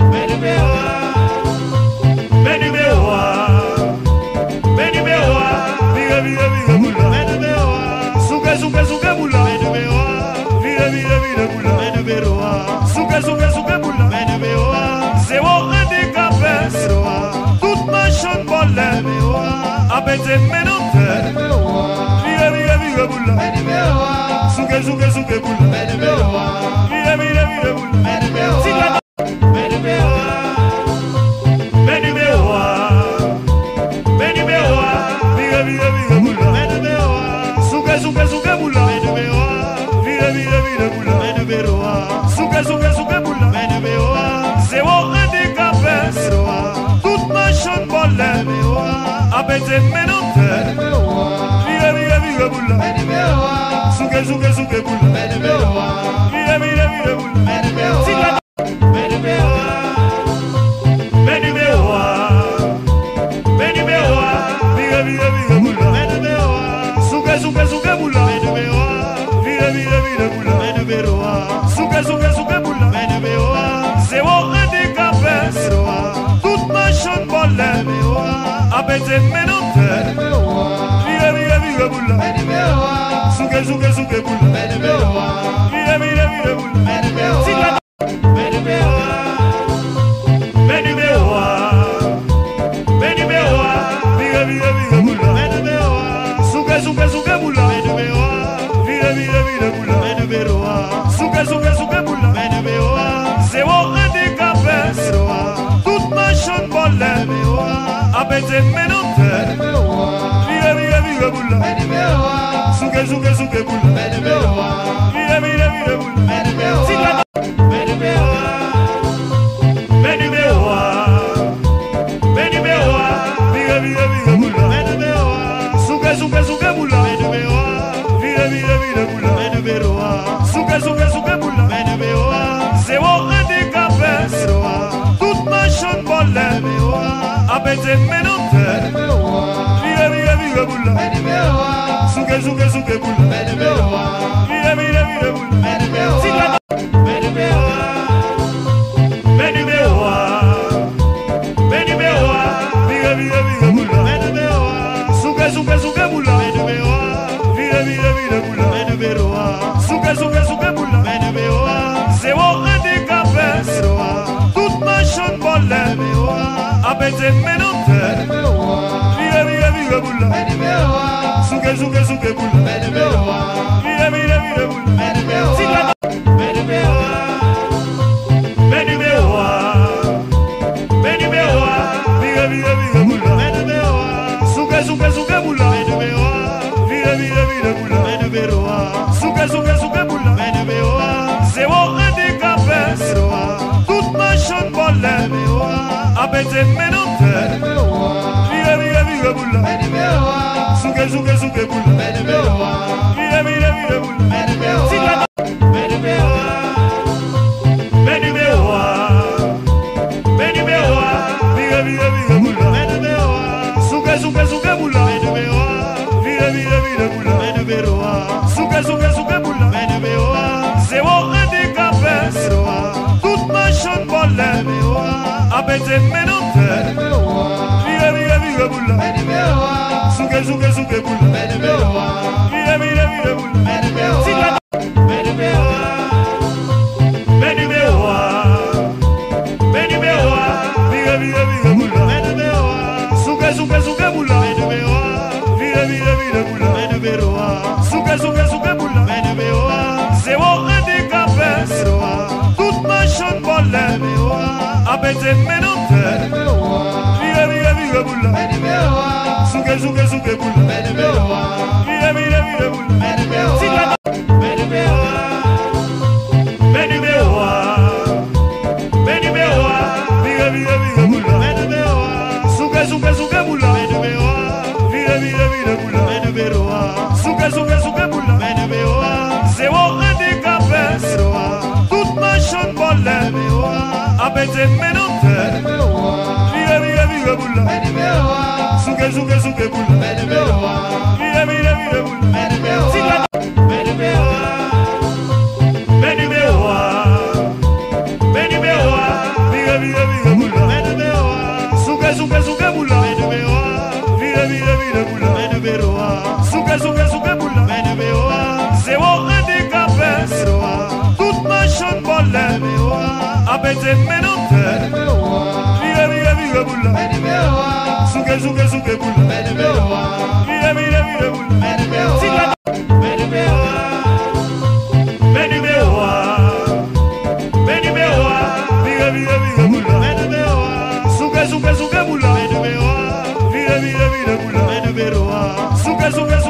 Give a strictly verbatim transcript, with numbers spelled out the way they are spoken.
Men nimewo a. Men nimewo a. Men nimewo a. Vire, vire, vire boul la. Men nimewo a. Souke, souke, souke boul la. Men nimewo a. Vire, vire, vire boul la. Men nimewo a. Souke, souke, souke boul la. Men nimewo a. Zewo andikape. Nimewo a. Tout machann vòlè. Nimewo a. Ap mete men nan tè. Men nimewo a. Vire, vire, vire boul la. Men nimewo a. Souke, souke, souke boul la. Men nimewo a. Vire, vire, vire boul la. Men nimewo a. Men nimewo a. Men nimewo a. Men nimewo a. Vire, vire, vire boul la. Men nimewo a. Souke, souke, souke boul la. Men nimewo a. Vire, vire, vire boul la. Men nimewo a. Souke, souke, souke boul la. Men nimewo a. Zewo andikape. Nimewo a. Tout machann vòlè. Nimewo a. Ap mete men nan tè. Nimewo a. Vire, vire, vire boul la. Men nimewo a. Souke, souke, souke boul la. Men nimewo a. Vire, vire, vire boul la. Men nimewo a. Men nimewo a. Men nimewo a. Men nimewo a. Vire, vire, vire boul la. Men nimewo a. Souke, souke, souke boul la. Men nimewo a. Vire, vire, vire boul la. Men nimewo a. Souke, souke, souke boul la. Men nimewo a. Zewo andikape. Nimewo a. Tout machann vòlè. Nimewo a. Ap mete men nan tè. Nimewo a. Vire, vire, vire boul la. Men nimewo a. Souke, souke, souke boul la. Men nimewo a. Vire, vire, vire boul la. Men nimewo a. Men nimewo a. Men nimewo a. Men nimewo a. Vire, vire, vire boul la. Men nimewo a. Souke, souke, souke boul la. Men nimewo a. Vire, vire, vire boul la. Men nimewo a. Souke, souke, souke boul la. Men nimewo a. Zewo andikape. Nimewo a. Tout machann vòlè. Nimewo a. Ap mete men nan tè. Nimewo a. Vire, vire, vire boul la. Men nimewo a. Souke, souke, souke boul la. Men nimewo a. Vire, vire, vire boul la. Men nimewo a. Men nimewo a. Men nimewo a. Men nimewo a. Vire, vire, vire boul la. Men nimewo a. Souke, souke, souke boul la. Men nimewo a. Vire, vire, vire boul la. Men nimewo a. Souke, souke, souke boul la. Men nimewo a. Zewo andikape. Nimewo a. Tout machann vòlè. Nimewo a. Ap mete men nan tè. Nimewo a. Vire, vire, vire boul la. Men nimewo a. Souke, souke, souke boul la. Men nimewo a. Vire, vire, vire boul la. Men nimewo a. Men nimewo a. Men nimewo a. Men nimewo a. Vire, vire, vire boul la. Men nimewo a. Souke, souke, souke boul la. Men nimewo a. Vire, vire, vire boul la. Men nimewo a. Souke, souke, souke boul la. Men nimewo a. Zewo andikape. Nimewo a. Tout machann vòlè. Nimewo a. Ap mete men nan tè. Nimewo a. Vire, vire, vire boul la. Men nimewo a. Souke, souke, souke boul la. Men nimewo a. Vire, vire, vire boul la. Men nimewo a. Men nimewo a. Men nimewo a. Men nimewo a. Vire, vire, vire boul la. Men nimewo a. Souke, souke, souke boul la. Men nimewo a. Vire, vire, vire boul la. Men nimewo a. Souke, souke, souke boul la. Men nimewo a. Zewo andikape. Nimewo a. Tout machann vòlè. Nimewo a. Ap mete men nan tè. Nimewo a. Vire, vire, vire boul la. Men nimewo a. Souke, souke, souke boul la. Men nimewo a. Vire, vire, vire boul la. Men nimewo a. Men nimewo a. Men nimewo a. Men nimewo a. Vire, vire, vire boul la. Men nimewo a. Souke, souke, souke boul la. Men nimewo a. Vire, vire, vire boul la. Men nimewo a. Souke, souke, souke boul la. Men nimewo a. Zewo andikape. Nimewo a. Tout machann vòlè. Nimewo a. Ap mete men nan tè. Nimewo a. Vire, vire, vire boul la. Men nimewo a. Souke, souke, souke boul la. Men nimewo a. Vire, vire, vire boul la. Men nimewo a. Men nimewo a. Men nimewo a. Men nimewo a. Vire, vire, vire boul la. Men nimewo a. Souke, souke, souke boul la. Men nimewo a. Vire, vire, vire boul la. Men nimewo a. Souke, souke, souke boul la. Men nimewo a. Zewo andikape. Nimewo a. Tout machann vòlè. Nimewo a. Ap mete men nan tè. Nimewo a. Vire, vire, vire boul la. Men nimewo a. Souke, souke, souke boul la. Men nimewo a. Vire, vire, vire boul la. Men nimewo a. Men nimewo a. Men nimewo a. Men nimewo a. Vire, vire, vire boul la. Men nimewo a. Souke, souke, souke boul la. Men nimewo a. Vire, vire, vire boul la. Men nimewo a. Souke, souke, souke boul la. Men nimewo a. Zewo andikape. Nimewo a. Tout machann vòlè. Nimewo a. Ap mete men nan tè. Nimewo a. Vire, vire, vire boul la. Men nimewo a. Souke, souke, souke boul la. Men nimewo a. Vire, vire, vire boul la. Men nimewo a. Men nimewo a. Men nimewo a. Men nimewo a. Apete men nan fè. Vire, vire, vire boul la. Souke, souke, souke boul la. Vire, vire, vire boul la. Ti gade. Men nimewo a. Men nimewo a. Vire, vire, vire boul la. Souke, souke, souke boul la. Vire, vire, vire boul la. Souke, souke, souke.